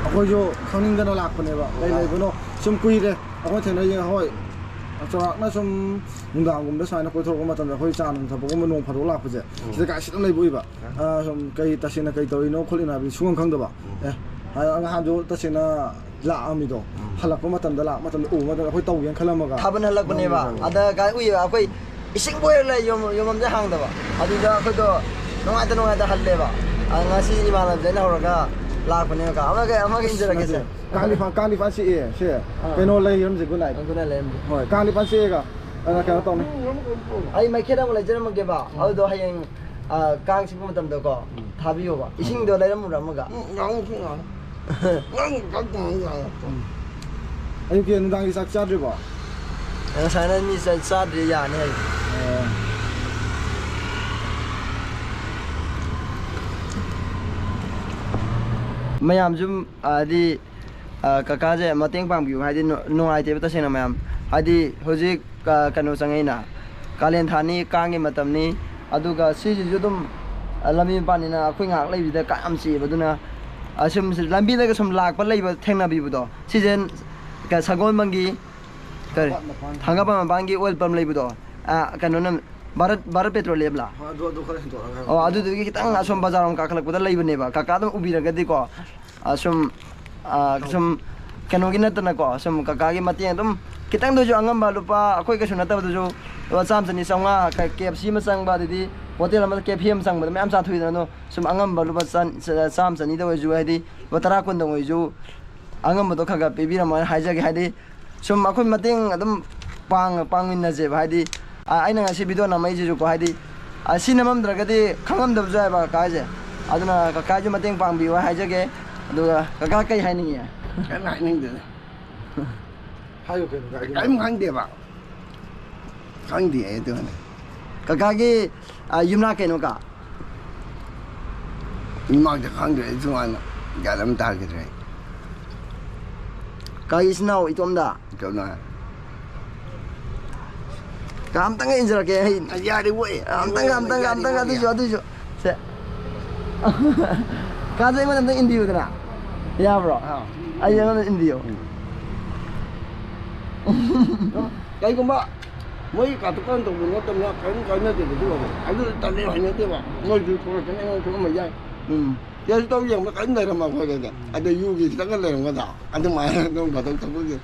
ꯑꯩꯈꯣꯏꯁꯨ ꯈꯪꯅꯤꯡꯗꯅ ꯂꯥꯛꯄꯅꯦꯕ꯫ ꯀꯩ ꯑꯥ꯫ ꯂꯩꯕꯅꯣ? ꯁꯨꯝ ꯀꯨꯏꯔꯦ꯫ ꯑꯩꯈꯣꯏ ꯊꯦꯡꯅꯩꯁꯦ, ꯍꯣꯏ, ꯆꯥꯎꯔꯥꯛꯅ ꯁꯨꯝ ꯅꯨꯡꯗꯥꯡꯒꯨꯝꯕꯗ ꯁꯨꯃꯥꯏꯅ ꯀꯣꯏꯊꯣꯔꯛꯄ ꯃꯇꯝꯗ, ꯑꯩꯈꯣꯏ ꯆꯥ ꯅꯨꯡ ꯊꯛꯄꯒꯨꯝꯕ ꯅꯣꯡ ꯐꯥꯗꯣꯛ ꯂꯥꯛꯄꯁꯦ, ꯎꯝ꯫ ꯁꯤꯗ ꯀꯥꯏ ꯁꯤꯗ ꯂꯩꯕ ꯎꯏꯕ꯫ ꯎꯝ꯫ ꯑꯥ, ꯁꯨꯝ ꯀꯩ ꯇꯁꯦꯡꯅ ꯀꯩ ꯇꯧꯔꯤꯅꯣ ꯈꯣꯠꯂꯤꯅꯣ ꯍꯥꯏꯕꯗꯤ ꯁꯨꯡꯈꯪ ꯈꯪꯗꯕ꯫ ꯎꯝ꯫ ꯑꯦ, ꯍꯥꯏ-, ꯅꯍꯥꯟꯁꯨ ꯇꯁꯦꯡꯅ ꯂꯥꯛꯑꯝꯃꯤꯗꯣ, ꯎꯝ꯫ ꯍꯜꯂꯛꯄ ꯃꯇꯝꯗ, ꯂꯥꯛꯄ ꯃꯇꯝꯗ ꯎꯕ ꯃꯇꯝꯗ ꯑꯩꯈꯣꯏ ꯇꯧꯒꯦꯅ ꯈꯜꯂꯝꯃꯒ꯫ ꯊꯥꯕꯜ ꯍꯜꯂꯛꯄꯅꯦꯕ꯫ ꯎꯝ꯫ ꯑꯗ ꯀꯥꯏ ꯎꯏꯌꯦꯕ, ꯑꯩꯈꯣꯏ ꯏꯁꯤꯡ ꯕꯣꯏꯂꯔ ꯂꯩ, ꯌꯣꯝ-, ꯌꯣꯝꯐꯝꯁꯦ ꯍꯥꯡꯗꯕ꯫ ꯑꯗꯨꯗ ꯑꯩꯈꯣꯏꯗꯣ ꯅꯨꯡꯉꯥꯏꯇ ꯅꯨꯡꯉꯥꯏꯇ ꯍꯜꯂꯦꯕ꯫ ꯑ, ꯉꯁꯤ ꯏꯃꯥꯟꯅꯕꯁꯦ ꯑꯩꯅ ꯍꯧꯔꯒ ꯂꯥꯛꯄꯅꯦꯕ꯫ ꯑꯃꯒ, ꯑꯃꯒ ꯏꯟꯖꯔꯛꯀꯦꯁꯦ꯫ ꯅꯠꯇꯦ꯫ ꯀꯥꯡꯗꯤ ꯐꯥ-, ꯀꯥꯡꯗꯤ ꯐꯥ ꯆꯤꯛꯑꯦ, ꯁꯦ꯫ ꯑꯥ꯫ ꯀꯩꯅꯣ ꯂꯩꯔꯝꯁꯦ, good night꯫ Good night ꯂꯩꯔꯝꯁꯦ꯫ ꯍꯣꯏ, ꯀꯥꯡꯗꯤ ꯐꯥ ꯆꯤꯛꯑꯦꯒ꯫ ꯑꯗ ꯀꯩꯅꯣ ꯇꯧꯅꯤ꯫ ꯑꯩ ꯃꯩꯈꯦꯠ ꯑꯃ ꯂꯩꯖꯔꯝꯃꯒꯦꯕ꯫ ꯎꯝ꯫ ꯑꯗꯨꯗꯣ ꯍꯌꯦꯡ, ꯑ, ꯀꯥꯡ ꯆꯤꯛꯄ ꯃꯇꯝꯗꯀꯣ, ꯎꯝ꯫ ꯊꯥꯕꯤꯌꯣꯕ꯫ ꯎꯝ꯫ ꯏꯁꯤꯡꯗꯣ ꯂꯩꯔꯝꯃꯨꯔꯥ ꯑꯃꯒ? ꯎꯝ, ꯌꯥꯎꯔꯝꯃꯦ, ꯌꯥꯎꯔꯝꯃꯦ꯫ ꯅꯪ ꯆꯥꯛ ꯊꯣꯡꯉꯤ ꯌꯥꯔꯦ꯫ ꯎꯝ꯫ ꯑꯌꯨꯛꯀꯤ, ꯅꯨꯡꯗꯥꯡꯒꯤ ꯆꯥꯛ ꯆꯥꯗ꯭ꯔꯤꯕꯣ? ꯉꯁꯥꯏꯅ ꯃꯤ ꯆꯥ-, ꯆꯥꯗ꯭ꯔꯤ, ꯌꯥꯅꯤ ꯍꯥꯏ꯫ ꯑꯣ꯫ ꯃꯌꯥꯝꯁꯨ, ꯍꯥꯏꯗꯤ, ꯑ, ꯀꯀꯥꯁꯦ ꯃꯇꯦꯡ ꯄꯥꯡꯕꯤꯌꯨ꯫ ꯍꯥꯏꯗꯤ, ꯅꯨ-, ꯅꯨꯡꯉꯥꯏꯇꯦꯕ ꯇꯁꯦꯡꯅ ꯃꯌꯥꯝ꯫ ꯍꯥꯏꯗꯤ, ꯍꯧꯖꯤꯛ, ꯑ, ꯀꯩꯅꯣ ꯆꯪꯉꯛꯏꯅ, ꯀꯥꯂꯦꯟ ꯊꯥꯅꯤ, ꯀꯥꯡꯒꯤ ꯃꯇꯝꯅꯤ꯫ ꯑꯗꯨꯒ ꯁꯤꯁꯤꯁꯨ ꯑꯗꯨꯝ, ꯑ, ꯂꯝꯕꯤ ꯃꯄꯥꯟꯅꯤꯅ ꯑꯩꯈꯣꯏ ꯉꯥꯏꯍꯥꯛ ꯂꯩꯕꯗ ꯀꯥꯡ ꯌꯥꯝ ꯆꯤꯛꯑꯦꯕ꯫ ꯑꯗꯨꯅ, ꯑ, ꯁꯨꯝ ꯂꯝꯕꯤꯗꯒ ꯁꯨꯝ ꯂꯥꯛꯄ ꯂꯩꯕ ꯊꯦꯡꯅꯕꯤꯕꯗꯣ, ꯁꯤꯁꯦ ꯀ-, ꯁꯒꯣꯜꯕꯟꯒꯤ ꯀꯔꯤ? ꯊꯥꯡꯒꯥꯄꯥꯠ ꯃꯄꯥꯟ꯫ ꯊꯥꯡꯒꯥꯄꯥꯠ ꯃꯄꯥꯟꯒꯤ oil pump ꯂꯩꯕꯗꯣ, ꯑ, ꯀꯩꯅꯣꯅ, ꯚꯥꯔꯠ, ꯚꯥꯔꯠ petroleum ꯂ? ꯍꯣꯏ, ꯑꯗꯨ, ꯑꯗꯨ ꯈꯔ ꯍꯦꯟꯗꯣꯛꯑꯒ ꯑꯣ, ꯍꯥꯏꯕ꯫ ꯑꯗꯨꯗꯨꯒꯤ ꯈꯤꯇꯪ ꯑꯁꯣꯝ ꯕꯖꯥꯔ ꯔꯣꯝ ꯀꯥꯈꯠꯂꯛꯄꯗ ꯂꯩꯕꯅꯦꯕ꯫ ꯀꯀꯥ ꯑꯗꯨꯝ ꯎꯕꯤꯔꯒꯗꯤꯀꯣ, ꯑ, ꯁꯨꯝ ꯑꯥ, ꯁꯨꯝ ꯀꯩꯅꯣꯒꯤ ꯅꯠꯇꯅꯀꯣ, ꯁꯨꯝ ꯀꯀꯥꯒꯤ ꯃꯇꯦꯡ ꯑꯗꯨꯝ ꯈꯤꯇꯪꯗꯁꯨ ꯑꯉꯝꯕ ꯂꯨꯄꯥ, ꯑꯩꯈꯣꯏ ꯀꯩꯁꯨ ꯅꯠꯇꯕꯗꯁꯨ ꯂꯨꯄꯥ ꯆꯥꯝꯃ, ꯆꯅꯤ, ꯆꯥꯝꯃꯉꯥ, ꯀ-, ꯀꯦ ꯑꯦꯐ ꯁꯤ ꯑꯃ ꯆꯪꯕ, ꯑꯗꯩꯗꯤ ꯍꯣꯇꯦꯜ ꯑꯃꯗ ꯀꯦ ꯑꯦꯐ ꯁꯤ ꯑꯃ ꯆꯪꯕꯗ ꯃꯌꯥꯝ ꯆꯥꯊꯣꯛꯏꯗꯅ, ꯑꯗꯣ ꯁꯨꯝ ꯑꯉꯝꯕ ꯂꯨꯄꯥ ꯆꯥ-, ꯆꯥꯝꯃ, ꯆꯅꯤꯗ ꯑꯣꯏꯔꯁꯨ, ꯍꯥꯏꯗꯤ ꯂꯨꯄꯥ ꯇꯔꯥ, ꯀꯨꯟꯗ ꯑꯣꯏꯔꯁꯨ ꯑꯉꯝꯕꯗꯣ ꯈꯔ ꯈꯔ ꯄꯤꯕꯤꯔꯝꯃꯣ ꯍꯥꯏꯅ ꯍꯥꯏꯖꯒꯦ꯫ ꯍꯥꯏꯗꯤ ꯁꯨꯝ ꯑꯩꯈꯣꯏ ꯃꯇꯦꯡ ꯑꯗꯨꯝ ꯄꯥꯡ-, ꯄꯥꯡꯃꯤꯟꯅꯁꯦꯕ꯫ ꯍꯥꯏꯗꯤ, ꯑ, ꯑꯩꯅ ꯉꯁꯤ ꯚꯤꯗꯤꯑꯣ ꯅꯝꯃꯛꯏꯁꯤꯁꯨꯀꯣ, ꯍꯥꯏꯗꯤ, ꯑ, ꯁꯤ ꯅꯝꯃꯝꯗ꯭ꯔꯒꯗꯤ ꯈꯪꯉꯝꯗꯕꯁꯨ ꯌꯥꯏꯕ ꯀꯀꯥꯁꯦ꯫ ꯑꯗꯨꯅ ꯀꯀꯥꯁꯨ ꯃꯇꯦꯡ ꯄꯥꯡꯕꯤꯌꯨ ꯍꯥꯏꯖꯒꯦ꯫ ꯑꯗꯨꯒ ꯀꯀꯥ ꯀꯩ ꯍꯥꯏꯅꯤꯡꯉꯤ? ꯀꯩꯝ ꯍꯥꯏꯅꯤꯡꯗꯦꯗ꯫ ꯍꯥꯏꯌꯨ ꯀꯩꯅꯣ, ꯀꯀꯥꯒꯤ ꯀꯩꯝ ꯈꯪꯗꯦꯕ꯫ ꯈꯪꯗꯦ ꯑꯩ ꯑꯗꯨꯅꯦ꯫ ꯀꯀꯥꯒꯤ, ꯑ, ꯌꯨꯝꯅꯥꯛ ꯀꯩꯅꯣ ꯀ? ꯌꯨꯝꯅꯥꯛꯇꯤ ꯈꯪꯗ꯭ꯔꯦ ꯑꯩ, ꯇꯣꯉꯥꯟꯅ ꯒ꯭ꯌꯥꯟ ꯑꯃ ꯇꯥꯈꯤꯗ꯭ꯔꯦ꯫ ꯀꯀꯥꯒꯤ ꯏꯆꯤꯟ ꯏꯅꯥꯎ ꯏꯇꯣꯝꯗ? ꯏꯇꯣꯝꯗ꯫ ꯀ, ꯑꯝꯇꯪꯒ ꯏꯟꯖꯔꯛꯀꯦ ꯑꯩ꯫ ꯑ, ꯌꯥꯔꯦ, ꯑꯣꯏ꯫ ꯑꯝꯇꯪꯒ, ꯑꯝꯇꯪꯒ, ꯌꯥꯔꯦ, ꯑꯝꯇꯪꯒ, ꯑꯣꯏ, ꯑꯗꯨꯏꯁꯨ, ꯌꯥꯔꯦ꯫ ꯑꯗꯨꯏꯁꯨ꯫ ꯁꯦ꯫ ꯀꯥꯁꯦ ꯑꯩꯉꯣꯟꯗ ꯑꯝꯇꯪ ꯏꯟꯕꯤꯌꯨꯗꯅ꯫ ꯌꯥꯕ꯭ꯔꯣ? ꯑꯥ꯫ ꯑꯩ ꯑꯩꯉꯣꯟꯗ ꯏꯟꯕꯤꯌꯣ꯫ ꯎꯝ꯫ ꯀꯩꯒꯨꯝꯕ ꯃꯣꯏ ꯀꯥꯇꯨ ꯀꯥꯔꯟ ꯇꯧꯕ ꯅꯠꯇꯕꯅ ꯀꯔꯤꯝ ꯀꯥꯟꯅꯗꯦꯕ ꯑꯗꯨ ꯑꯣꯏꯔꯗꯤ꯫ ꯑꯗꯨ ꯇꯜꯂꯦ, ꯍꯩꯅꯗꯦꯕ꯫ ꯃꯣꯏꯁꯨ ꯊꯣꯛꯂꯛꯀꯅꯤ, ꯑꯩꯉꯣꯟꯗ ꯊꯣꯛꯂꯝꯕ ꯌꯥꯏ꯫ ꯎꯝ꯫ ꯇꯦꯁ ꯇꯧ ꯌꯦꯡꯕ ꯀꯔꯤꯝ ꯂꯩꯔꯝꯃꯣꯏ ꯑꯩꯈꯣꯏꯗꯗꯤ꯫ ꯎꯝ꯫ ꯑꯗꯩ ꯌꯨꯒꯤ ꯈꯤꯇꯪꯒ ꯂꯩꯔꯝꯒꯗ꯭ꯔꯥ? ꯑꯗꯨꯃꯥꯏꯅ ꯅꯣꯡ ꯐꯥꯗꯣꯛ ꯊꯛꯄꯒꯤ꯫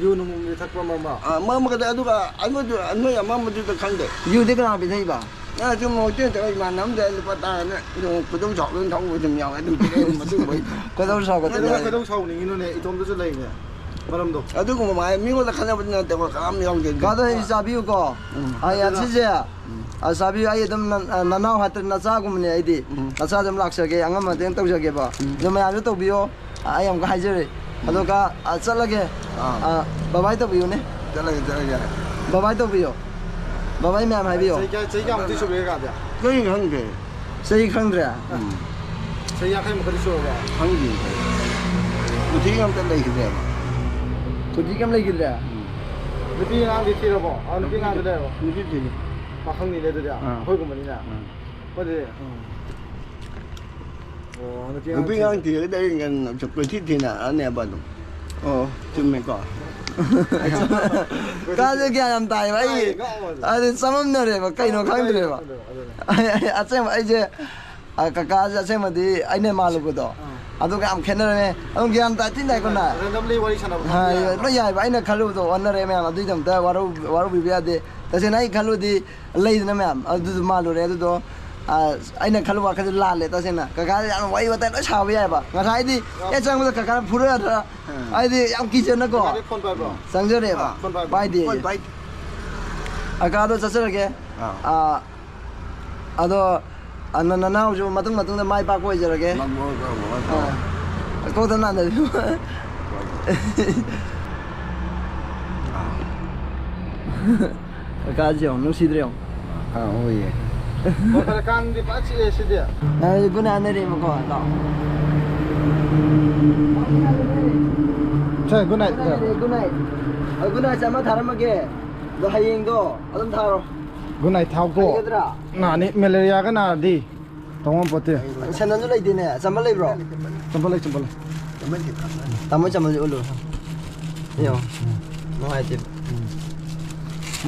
ꯌꯨ ꯅꯨꯡꯒꯨꯝꯕꯗꯤ ꯊꯛꯄ꯭ꯔꯣ, ꯃꯔꯛ ꯃꯔꯛ? ꯑꯥ, ꯃꯔꯛ ꯃꯔꯛꯇ꯫ ꯑꯗꯨꯒ ꯑꯩꯉꯣꯟꯗ ꯅꯣꯏ ꯑꯃꯝꯕꯗꯨꯗ ꯈꯪꯗꯦ꯫ ꯌꯨꯗꯤ ꯀꯅꯥ ꯄꯤꯊꯛꯏꯕ? ꯑꯥ, ꯁꯨꯝ ꯍꯣꯇꯦꯜ ꯆꯠꯂ ꯏꯃꯥꯟꯅꯕ ꯑꯃꯗ ꯂꯨꯄꯥ ꯇꯔꯥꯅ ꯑꯗꯨꯝ ꯈꯣꯏꯗꯧ ꯁꯥꯎꯗꯅ ꯊꯛꯎꯕ ꯑꯗꯨꯝ ꯌꯥꯎꯋꯦ꯫ ꯑꯗꯨꯝ ꯄꯤꯔꯛꯑꯦ ꯑꯗꯨꯝ ꯑꯗꯨꯒꯨꯝꯕꯩ꯫ ꯈꯣꯏꯗꯧ ꯁꯥꯎꯒꯠꯇꯅ ꯀꯩꯗꯧꯕꯩ ꯌꯥꯎꯋꯦ꯫ ꯈꯣꯏꯗꯧ ꯁꯥꯎꯅꯤꯡꯉꯤꯅꯣꯅꯦ? ꯏꯇꯣꯝꯇꯁꯨ ꯂꯩꯅꯦ꯫ ꯃꯔꯝꯗꯣ? ꯑꯗꯨꯒꯨꯝꯕ ꯃꯥ-, ꯃꯤꯉꯣꯟꯗ ꯈꯠꯅꯕꯗꯤ ꯅꯠꯇꯦꯀꯣ, ꯀꯅꯥꯝ ꯌꯥꯎꯗꯦ꯫ ꯀꯥꯗꯣ ꯑꯩ ꯆꯥꯕꯤꯌꯨꯀꯣ꯫ ꯎꯝ꯫ ꯑꯩ ꯑꯗꯨꯅ ꯑꯁꯤꯁꯦ, ꯎꯝ꯫ ꯑ, ꯆꯥꯕꯤꯌꯨ꯫ ꯑꯩ ꯑꯗꯨꯝ ꯅ-, ꯑ, ꯅꯅꯥꯎ ꯍꯥꯏꯇꯥꯔꯦ, ꯅꯆꯥꯒꯨꯝꯕꯅꯦ ꯑꯩꯗꯤ꯫ ꯎꯝ꯫ ꯅꯆꯥꯁꯦ ꯑꯗꯨꯝ ꯂꯥꯛꯆꯒꯦ, ꯑꯉꯝꯕ ꯃꯇꯦꯡ ꯇꯧꯖꯒꯦꯕ꯫ ꯎꯝ꯫ ꯑꯗꯣ ꯃꯌꯥꯝꯁꯨ ꯇꯧꯕꯤꯌꯣ꯫ ꯑ, ꯑꯩ ꯑꯃꯨꯛꯀ ꯍꯥꯏꯖꯔꯤ꯫ ꯎꯝ꯫ ꯑꯗꯨꯒ, ꯑ, ꯆꯠꯂꯒꯦ꯫ ꯑꯥ꯫ ꯑ, ꯕꯕꯥꯏ ꯇꯧꯕꯤꯌꯨꯅꯦ꯫ ꯆꯠꯂꯒꯦ, ꯆꯠꯂꯒꯦ꯫ ꯕꯕꯥꯏ ꯇꯧꯕꯤꯌꯣ꯫ ꯕꯕꯥꯏ ꯃꯌꯥꯝ ꯍꯥꯏꯕꯤꯌꯣ꯫ ꯆꯍꯤ ꯀꯌꯥ, ꯆꯍꯤ ꯀꯌꯥꯃꯨꯛꯇꯤ ꯁꯨꯔꯒꯦ ꯀꯥꯗꯤ? ꯆꯍꯤ ꯈꯪꯗꯦ꯫ ꯆꯍꯤ ꯈꯪꯗ꯭ꯔꯦ? ꯎꯝ꯫ ꯆꯍꯤ ꯌꯥꯡꯈꯩꯃꯨꯛꯀꯗꯤ ꯁꯨꯔꯕꯣ? ꯈꯪꯗꯦ꯫ ꯀꯨꯊꯤꯒ ꯑꯝꯇ ꯂꯩꯈꯤꯗ꯭ꯔꯦꯕ꯫ ꯀꯨꯊꯤ ꯀꯩꯝ ꯂꯩꯈꯤꯗ꯭ꯔꯦ? ꯎꯝ꯫ ꯅꯨꯄꯤ ꯑꯉꯥꯡꯗꯤ ꯊꯤꯔꯕꯣ? ꯑ, ꯅꯨꯄꯤ ꯑꯉꯥꯡꯗꯤ ꯂꯩꯔꯕꯣ? ꯅꯨꯄꯤ ꯊꯤꯔꯦ꯫ ꯄꯥꯈꯪꯅꯤꯅꯦ ꯑꯗꯨꯗꯤ꯫ ꯑꯥ꯫ ꯑꯩꯈꯣꯏꯒꯨꯝꯕꯅꯤꯅꯦ꯫ ꯑꯥ꯫ ꯑꯩꯈꯣꯏꯗꯤ, ꯎꯝ꯫ ꯑꯣ, ꯅꯨꯄꯤ ꯑꯉꯥꯡ ꯅꯨꯄꯤ ꯑꯉꯥꯡ ꯊꯤꯔꯒꯗꯤ ꯑꯩ ꯉꯟꯅ ꯀꯣꯏꯊꯤ ꯊꯤꯅꯔꯅꯦꯕ ꯑꯗꯨꯝ꯫ ꯑꯣ꯫ ꯆꯨꯝꯃꯦꯀꯣ? ꯀꯥꯁꯦ ꯒ꯭ꯌꯥꯟ ꯌꯥꯝ ꯇꯥꯏꯌꯦꯕ꯫ ꯑꯩ ꯇꯥꯏꯌꯦ, ꯉꯥꯎꯕꯅꯦ꯫ ꯑꯗꯨ ꯆꯃꯝꯅꯔꯦꯕ, ꯀꯩꯅꯣ ꯈꯪꯗ꯭ꯔꯦꯕ꯫ ꯑꯗꯨꯅꯦ, ꯑꯗꯨꯅꯦ꯫ ꯑꯩ, ꯑꯩ ꯑꯁꯦꯡꯕ ꯑꯩꯁꯦ, ꯑ, ꯀꯀꯥꯁꯦ ꯑꯁꯦꯡꯕꯗꯤ ꯑꯩꯅ ꯃꯥꯜꯂꯨꯕꯗꯣ꯫ ꯑꯥ꯫ ꯑꯗꯨꯒ ꯌꯥꯝ ꯈꯦꯠꯅꯔꯝꯃꯦ꯫ ꯑꯗꯨꯝ ꯒ꯭ꯌꯥꯟ ꯇꯥꯏ ꯊꯤ ꯇꯥꯏꯀꯣ ꯅ꯫ Randomly ꯋꯥꯔꯤ ꯁꯥꯟꯅꯕ ꯍꯥ, ꯌꯥꯏꯕ꯫ ꯂꯣꯏ ꯌꯥꯏꯕ꯫ ꯑꯩꯅ ꯈꯜꯂꯨꯕꯗꯣ ꯑꯣꯟꯅꯔꯦ ꯃꯌꯥꯝ꯫ ꯑꯗꯨꯒꯤꯗꯃꯛꯇ ꯋꯥꯔꯧ-, ꯋꯥꯔꯧꯕꯤꯕ ꯌꯥꯗꯦ꯫ ꯇꯁꯦꯡꯅ ꯑꯩ ꯈꯜꯂꯨꯗꯤ ꯂꯩꯗꯅ ꯃꯌꯥꯝ, ꯑꯗꯨꯗꯣ ꯃꯥꯜꯂꯨꯔꯦ꯫ ꯑꯗꯨꯗꯣ, ꯑ, ꯑꯩꯅ ꯈꯜꯂꯨꯕ ꯋꯥꯈꯜꯗꯨ ꯂꯥꯜꯂꯦ ꯇꯁꯦꯡꯅ꯫ ꯀꯀꯥꯗ ꯌꯥꯝ ꯋꯥꯔꯤ ꯋꯥꯇꯥꯏ ꯂꯣꯏ ꯁꯥꯕ ꯌꯥꯏꯕ꯫ ꯉꯁꯥꯏꯗꯤ ꯍꯦꯛ ꯆꯪꯕꯗ ꯀꯀꯥꯅ ꯐꯨꯔꯗ꯭ꯔꯥ? ꯑꯩꯗꯤ ꯌꯥꯝ ꯀꯤꯖꯅꯀꯣ꯫ ꯀꯀꯥꯗꯤ ꯐꯣꯟ ꯄꯥꯏꯕ꯭ꯔꯣ? ꯆꯪꯖꯔꯦꯕ꯫ ꯐꯣꯟ ꯄꯥꯏꯕ꯭ꯔꯣ? ꯄꯥꯏꯗꯦ꯫ ꯐꯣꯟ ꯄꯥꯏꯗꯦ꯫ ꯀꯀꯥꯗꯣ ꯆꯠꯆꯔꯒꯦ꯫ ꯑꯥ꯫ ꯑ, ꯑꯗꯣ, ꯑ, ꯅ-, ꯅꯅꯥꯎꯁꯨ ꯃꯇꯨꯡ ꯃꯇꯨꯡꯗ ꯃꯥꯏ ꯄꯥꯛꯄ ꯑꯣꯏꯖꯔꯒꯦ꯫ ꯅꯪ ꯃꯣꯏ ꯀꯔꯝꯕ ꯃꯣꯏ ꯑꯥ꯫ ꯀꯣꯛꯇ ꯅꯥꯟꯗꯕꯤ꯫ ꯀꯀꯥꯁꯦ ꯌꯦꯡꯉꯣ, ꯅꯨꯡꯁꯤꯗ꯭ꯔꯦ ꯌꯦꯡꯉꯣ꯫ ꯑꯥ, ꯍꯣꯏꯌꯦ꯫ ꯍꯣꯏ, ꯐꯔꯦ, ꯀꯥꯡꯗꯤ ꯐꯖꯅ ꯆꯤꯛꯑꯦ ꯁꯤꯗꯤ꯫ ꯑ, good night ꯍꯥꯏꯅꯔꯦꯕꯀꯣ, ꯂꯥꯛꯑꯣ꯫ ꯁꯦ, good night꯫ Good night ꯍꯥꯏꯅꯔꯦ, good night꯫ ꯑ, good night ꯑꯃ ꯊꯥꯔꯝꯃꯒꯦ꯫ ꯑꯗꯣ ꯍꯌꯦꯡꯗꯣ ꯑꯗꯨꯝ ꯊꯥꯔꯣ꯫ Good night ꯊꯥꯎꯀꯣ꯫ ꯍꯩꯒꯗ꯭ꯔꯥ? ꯅꯥꯅꯤ, ꯃꯦꯂꯦꯔꯤꯌꯥꯒ ꯅꯥꯔꯗꯤ ꯇꯧꯉꯝ ꯄꯣꯠꯇꯦ꯫ ꯁꯦꯟꯗꯜꯁꯨ ꯂꯩꯇꯦꯅꯦ, ꯆꯝꯕ ꯂꯩꯕ꯭ꯔꯣ? ꯆꯝꯕ ꯂꯩ, ꯆꯝꯕ ꯂꯩ꯫ ꯇꯥꯃꯣ ꯆꯝꯕꯜꯁꯦ ꯎꯠꯂꯨ꯫ ꯌꯦꯡꯉꯣ꯫ ꯅꯨꯡꯉꯥꯏꯇꯦ꯫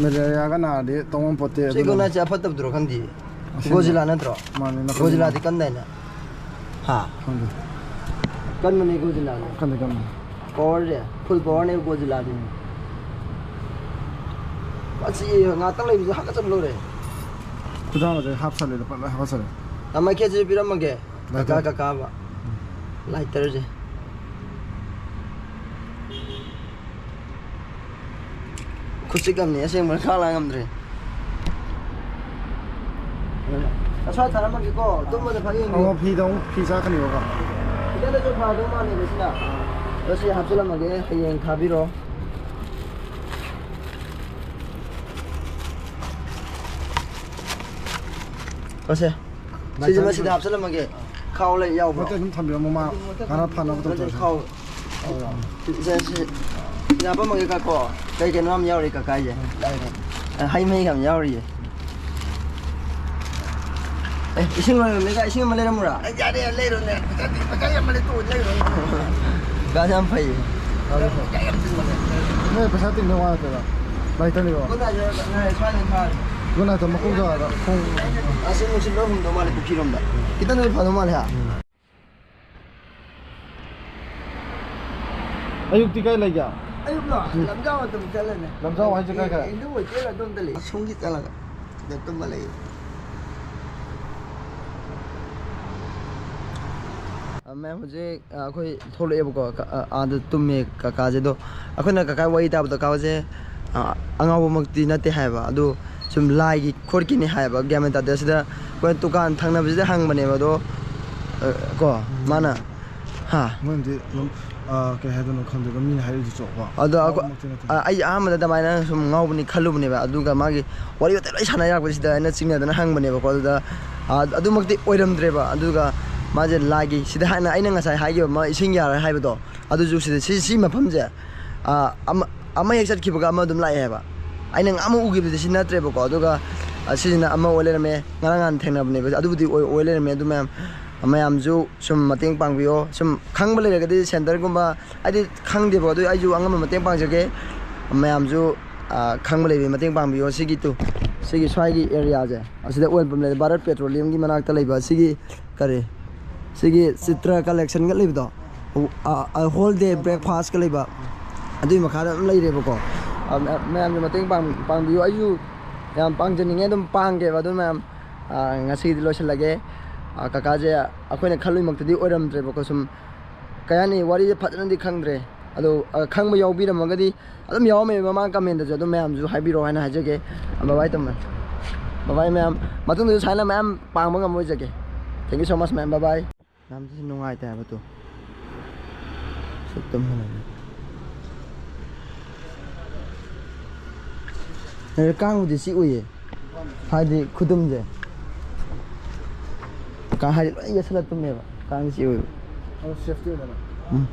ꯃꯦꯂꯦꯔꯤꯌꯥꯒ ꯅꯥꯔꯗꯤ ꯇꯧꯉꯝ ꯄꯣꯠꯇꯦ꯫ ꯁꯤ ꯑꯗꯨꯅ ꯒꯨꯅꯥꯁꯦ ꯑꯐꯠꯇꯕꯗꯨꯔꯣ ꯈꯪꯗꯦ꯫ ꯑꯁꯦꯡꯕ꯫ ꯒꯣꯖꯤꯂꯥ ꯅꯠꯇ꯭ꯔꯣ? ꯃꯥꯅꯦ, ꯅꯥꯀꯟꯗ ꯒꯣꯖꯤꯂꯥꯗꯤ ꯂꯩ꯫ ꯀꯟꯗꯥꯏꯅꯦ? ꯍꯥ? ꯈꯪꯗꯦ꯫ ꯀꯟꯕꯅꯦ ꯒꯣꯖꯤꯂꯥꯗꯤ꯫ ꯀꯟꯗꯦ, ꯀꯟꯗꯦ꯫ Powerꯁꯦ, full powerꯅꯦ ꯒꯣꯖꯤꯂꯥꯗꯤ꯫ ꯑꯁꯤ ꯉꯥꯛꯇꯪ ꯂꯩꯕꯁꯦ ꯍꯥꯀꯠꯆꯕ ꯂꯣꯏꯔꯦ꯫ ꯈꯨꯗꯥꯡꯒꯁꯦ ꯍꯥꯞꯆꯜꯂꯦ, ꯂꯨꯄꯥ ꯂꯣꯏ ꯍꯥꯞꯆꯜꯂꯦ꯫ ꯇꯥꯃꯣ ꯀꯦꯖꯤ ꯄꯤꯔꯝꯃꯒꯦ꯫ ꯀꯀꯥ, lighter꯫ ꯀꯀꯥꯕ꯫ Lighterꯁꯦ꯫ ꯈꯨꯠꯁꯤ ꯀꯝꯅꯤ ꯑꯁꯦꯡꯕ ꯈꯥꯡ ꯂꯥꯡ ꯉꯝꯗ꯭ꯔꯦ꯫ ꯑꯁ꯭ꯋꯥꯏ ꯊꯥꯔꯝꯃꯒꯦꯀꯣ, ꯇꯨꯝꯕꯗ ꯐꯖꯅ ꯌꯦꯡꯕꯤꯌꯨ꯫ ꯑꯣ, ꯐꯤꯗ ꯑꯃꯨꯛ ꯐꯤ ꯆꯥꯛꯀꯅꯤꯕꯀꯣ꯫ ꯈꯤꯇꯪꯗꯁꯨ ꯐꯗꯧ ꯃꯥꯜꯂꯦ ꯁꯤꯅ꯫ ꯑꯗꯣ ꯁꯤ ꯍꯥꯞꯆꯤꯜꯂꯝꯃꯒꯦ, ꯍꯌꯦꯡ ꯊꯥꯕꯤꯔꯣ꯫ ꯄꯣꯠꯁꯦ꯫ ꯁꯤꯁꯦ ꯃꯁꯤꯗ ꯍꯥꯞꯆꯤꯜꯂꯝꯃꯒꯦ꯫ ꯈꯥꯎ ꯂꯩ ꯌꯥꯎꯕ꯭ꯔꯣ? ꯅꯠꯇꯦ, ꯑꯗꯨꯝ ꯊꯝꯕꯤꯔꯝꯃꯣ, ꯃꯥ ꯀꯥꯟꯅ ꯐꯅꯕ ꯅꯠꯇꯦ, ꯇꯧꯖꯔꯁꯅꯤ꯫ ꯈꯥꯎ꯫ ꯑꯧ, ꯌꯥꯝ꯫ ꯁꯤꯗ ꯁꯤ ꯌꯥꯄꯝꯃꯒꯦ ꯀꯣ꯫ ꯀꯩ ꯀꯩꯅꯣ ꯌꯥꯝ ꯌꯥꯎꯔꯤ ꯀꯀꯥꯏꯁꯦ꯫ ꯍꯩ ꯃꯍꯤ ꯌꯥꯝ ꯌꯥꯎꯔꯤꯌꯦ꯫ ꯑꯦ, ꯏꯁꯤꯡ ꯂꯣꯏꯔꯝꯃꯦ ꯀꯥ, ꯏꯁꯤꯡ ꯑꯃ ꯂꯩꯔꯝꯃꯨꯔꯥ? ꯑꯩ ꯌꯥꯔꯦ, ꯂꯩꯔꯨꯅꯦ꯫ ꯄꯩꯁꯥ ꯇꯤꯡ-, ꯄꯩꯁꯥ ꯌꯥꯝꯃꯜꯂꯦ, ꯇꯣꯛꯑꯣ, ꯂꯩꯔꯨꯅꯦ꯫ ꯀꯥꯁꯦ ꯌꯥꯝ ꯐꯩꯌꯦ꯫ ꯄꯩꯁꯥ ꯌꯥꯝ ꯇꯤꯡꯃꯜꯂꯦ꯫ ꯅꯣꯏ ꯄꯩꯁꯥ ꯇꯤꯡꯅꯕ ꯋꯥ ꯅꯠꯇꯦꯗ꯫ ꯂꯩꯇꯅꯤꯀꯣ꯫ ꯒꯨꯗ ꯅꯥꯏꯠꯁꯦ ꯁ꯭ꯋꯥꯏꯗ ꯊꯥꯔꯦ꯫ ꯒꯨꯗ ꯅꯥꯏꯠꯇꯣ ꯃꯈꯣꯡ ꯖꯒꯥꯗ ꯈꯣꯡ ꯑꯁꯤ ꯅꯨꯡꯁꯤꯠ ꯂꯣꯏ ꯍꯨꯝꯗꯧ ꯃꯥꯜꯂꯦ ꯄꯨꯈ꯭ꯔꯤꯔꯣꯝꯗ꯫ ꯈꯤꯇꯪꯗꯤ ꯐꯗꯧ ꯃꯥꯜꯂꯦ ꯍꯥ? ꯎꯝ꯫ ꯑꯌꯨꯛꯇꯤ ꯀꯥꯏ ꯂꯩꯒꯦ? ꯑꯌꯨꯛꯂꯣ? ꯂꯝꯖꯥꯎ ꯑꯗꯨꯝ ꯆꯠꯂꯅꯤ꯫ ꯂꯝꯖꯥꯎ ꯍꯥꯏꯁꯦ ꯀꯥꯏ ꯀꯥꯏ? ꯍꯤꯟꯗꯨ ꯍꯣꯇꯦꯜ ꯑꯗꯣꯝꯗ ꯂꯩ꯫ ꯑꯁꯣꯝꯒꯤ ꯆꯠꯂꯒ ꯁꯤꯗ ꯇꯨꯝꯃ ꯂꯩ꯫ ꯃꯌꯥꯝ ꯍꯧꯖꯤꯛ ꯑꯩꯈꯣꯏ ꯊꯣꯛꯂꯛꯑꯦꯕꯀꯣ꯫ ꯑꯥꯗ ꯇꯨꯝꯃꯦ ꯀꯀꯥꯁꯦ꯫ ꯑꯗꯣ ꯑꯩꯈꯣꯏꯅ ꯀꯀꯥ ꯋꯥꯔꯤ ꯇꯥꯕꯗ ꯀꯀꯥꯁꯦ ꯑꯉꯥꯎꯕꯃꯛꯇꯤ ꯅꯠꯇꯦ ꯍꯥꯏꯕ꯫ ꯑꯗꯨ ꯁꯨꯝ ꯂꯥꯏꯒꯤ ꯈꯣꯠꯀꯤꯅꯤ ꯍꯥꯏꯕ, ꯒ꯭ꯌꯥꯟ ꯃꯦꯟ ꯇꯥꯗꯦ꯫ ꯑꯁꯤꯗ ꯑꯩꯈꯣꯏ ꯗꯨꯀꯥꯟ ꯊꯪꯅꯕꯁꯤꯗ ꯍꯪꯕꯅꯦꯕ꯫ ꯑꯗꯣ ꯀꯣ ꯃꯥꯅ ꯍꯥ ꯃꯣꯏꯅꯗꯤ ꯑꯗꯨꯝ ꯀꯩ ꯍꯥꯏꯗꯣꯏꯅꯣ ꯈꯪꯗꯦ, ꯑꯗꯨꯝ ꯃꯤꯅ ꯍꯥꯏꯔꯤꯗꯨ ꯆꯣꯞꯄ꯫ ꯑꯗꯣ ꯑꯩꯈꯣꯏ ꯑꯩ ꯑꯍꯥꯟꯕꯗ ꯑꯗꯨꯃꯥꯏꯅ ꯁꯨꯝ ꯉꯥꯎꯕꯅꯤ ꯈꯜꯂꯨꯕꯅꯦꯕ꯫ ꯑꯗꯨꯒ ꯃꯥꯒꯤ ꯋꯥꯔꯤ ꯋꯥꯇꯥꯏ ꯂꯣꯏ ꯁꯥꯟꯅ ꯌꯥꯔꯛꯄꯁꯤꯗ ꯑꯩꯅ ꯆꯤꯡꯅꯗꯅ ꯍꯪꯕꯅꯦꯕꯀꯣ꯫ ꯑꯗꯨꯗ ꯑꯗꯨꯃꯛꯇꯤ ꯑꯣꯏꯔꯝꯗ꯭ꯔꯦꯕ꯫ ꯑꯗꯨꯒ ꯃꯥꯁꯦ ꯂꯥꯏꯒꯤ, ꯁꯤꯗ ꯍꯥꯏꯅ ꯑꯩꯅ ꯉꯁꯥꯏ ꯍꯥꯏꯈꯤꯕ ꯑꯃ ꯏꯁꯤꯡ ꯌꯥꯔꯣꯏ ꯍꯥꯏꯕꯗꯣ, ꯑꯗꯨꯁꯨ ꯁꯤꯗ ꯁꯤ ꯁꯤ ꯃꯐꯝꯁꯦ ꯑꯃ ꯑꯃ ꯍꯦꯛ ꯆꯠꯈꯤꯕꯒ ꯑꯃ ꯑꯗꯨꯝ ꯂꯥꯛꯑꯦ ꯍꯥꯏꯕ꯫ ꯑꯩꯅ ꯉꯥꯃꯨꯛ ꯎꯈꯤꯕꯗꯤ ꯁꯤ ꯅꯠꯇ꯭ꯔꯦꯕꯀꯣ꯫ ꯑꯗꯨꯒ ꯁꯤꯁꯤꯅ ꯑꯃ ꯑꯣꯏ ꯂꯩꯔꯝꯃꯦ꯫ ꯉꯔꯥꯡ ꯅꯍꯥꯟ ꯊꯦꯡꯅꯕꯅꯦꯕ꯫ ꯑꯗꯨꯕꯨꯗꯤ ꯑꯣꯏ ꯑꯣꯏ ꯂꯩꯔꯝꯃꯦ꯫ ꯑꯗꯨ ꯃꯌꯥꯝ ꯃꯌꯥꯝꯁꯨ ꯁꯨꯝ ꯃꯇꯦꯡ ꯄꯥꯡꯕꯤꯌꯣ꯫ ꯁꯨꯝ ꯈꯪꯕ ꯂꯩꯔꯒꯗꯤ ꯁꯦꯟꯇꯔꯒꯨꯝꯕ, ꯍꯥꯏꯗꯤ ꯈꯪꯗꯦꯕꯀꯣ꯫ ꯑꯗꯨ ꯑꯩꯁꯨ ꯑꯉꯝꯕ ꯃꯇꯦꯡ ꯄꯥꯡꯖꯒꯦ꯫ ꯃꯌꯥꯝꯁꯨ ꯈꯪꯕ ꯂꯩꯔꯗꯤ ꯃꯇꯦꯡ ꯄꯥꯡꯕꯤꯌꯣ꯫ ꯁꯤꯒꯤ ꯇꯨ ꯁꯤꯒꯤ ꯁ꯭ꯋꯥꯏꯒꯤ ꯑꯦꯔꯤꯌꯥꯁꯦ ꯑꯁꯤꯗ ꯑꯣꯏꯜ ꯄꯝ ꯂꯩ, ꯚꯥꯔꯠ ꯄꯦꯇ꯭ꯔꯣꯂꯤꯌꯝꯒꯤ ꯃꯅꯥꯛꯇ ꯂꯩꯕ ꯑꯁꯤꯒꯤ ꯀꯔꯤ ꯁꯤꯒꯤ ꯆꯤꯇ꯭ꯔ ꯀꯂꯦꯛꯁꯟꯒ ꯂꯩꯕꯗꯣ, ꯍꯣꯜ ꯗꯦ ꯕ꯭ꯔꯦꯛꯐꯥꯁꯀ ꯂꯩꯕ, ꯑꯗꯨꯒꯤ ꯃꯈꯥꯗ ꯑꯗꯨꯝ ꯂꯩꯔꯦꯕꯀꯣ꯫ ꯃꯌꯥꯝꯁꯨ ꯃꯇꯦꯡ ꯄꯥꯡꯕꯤꯌꯨ꯫ ꯑꯩꯁꯨ ꯌꯥꯝ ꯄꯥꯡꯖꯅꯤꯡꯉꯦ, ꯑꯗꯨꯝ ꯄꯥꯡꯒꯦꯕ꯫ ꯑꯗꯨ ꯃꯌꯥꯝ ꯉꯁꯤꯒꯤꯗꯤ ꯂꯣꯏꯁꯤꯜꯂꯒꯦ꯫ ꯀꯀꯥꯁꯦ ꯑꯩꯈꯣꯏꯅ ꯈꯜꯂꯨꯏꯃꯛꯇꯗꯤ ꯑꯣꯏꯔꯝꯗ꯭ꯔꯦꯕꯀꯣ꯫ ꯁꯨꯝ ꯀꯩ ꯍꯥꯏꯅꯤ, ꯋꯥꯔꯤꯁꯦ ꯐꯖꯅꯗꯤ ꯈꯪꯗ꯭ꯔꯦ꯫ ꯑꯗꯣ ꯈꯪꯕ ꯌꯥꯎꯕꯤꯔꯝꯃꯒꯗꯤ ꯑꯗꯨꯝ ꯌꯥꯎꯔꯝꯃꯦꯕ ꯃꯃꯥꯡ ꯀꯃꯦꯟꯗꯁꯨ꯫ ꯑꯗꯨꯝ ꯃꯌꯥꯝꯁꯨ ꯍꯥꯏꯕꯤꯔꯛꯑꯣ ꯍꯥꯏꯅ ꯍꯥꯏꯖꯒꯦ꯫ ꯕꯕꯥꯏ ꯇꯝꯃ ꯕꯕꯥꯏ ꯃꯌꯥꯝ, ꯃꯇꯨꯡꯗꯁꯨ ꯁꯨꯃꯥꯏꯅ ꯃꯌꯥꯝ ꯄꯥꯡꯕ ꯉꯝꯕ ꯑꯣꯏꯖꯒꯦ꯫ Thank you so much ꯃꯌꯥꯝ, ꯕꯕꯥꯏ꯫ ꯌꯥꯝ ꯊꯤꯅ ꯅꯨꯡꯉꯥꯏꯇꯦ ꯍꯥꯏꯕ꯫ ꯇꯨ ꯁꯤ ꯇꯨꯝꯃ ꯂꯩꯔꯦ꯫ ꯀꯥꯡꯕꯨꯗꯤ ꯆꯤꯛ ꯎꯏꯌꯦ, ꯍꯥꯏꯗꯤ ꯈꯨꯇꯨꯝꯁꯦ꯫ ꯀꯥꯡ ꯍꯥꯏꯗꯤ ꯂꯣꯏ ꯌꯦꯠꯁꯜꯂ ꯇꯨꯝꯃꯦꯕ꯫ ꯀꯥꯡ ꯆꯤꯛ ꯎꯏꯕ꯫ ꯁꯦꯐꯇꯤ ꯑꯣꯏꯗꯅ꯫ ꯎꯝ꯫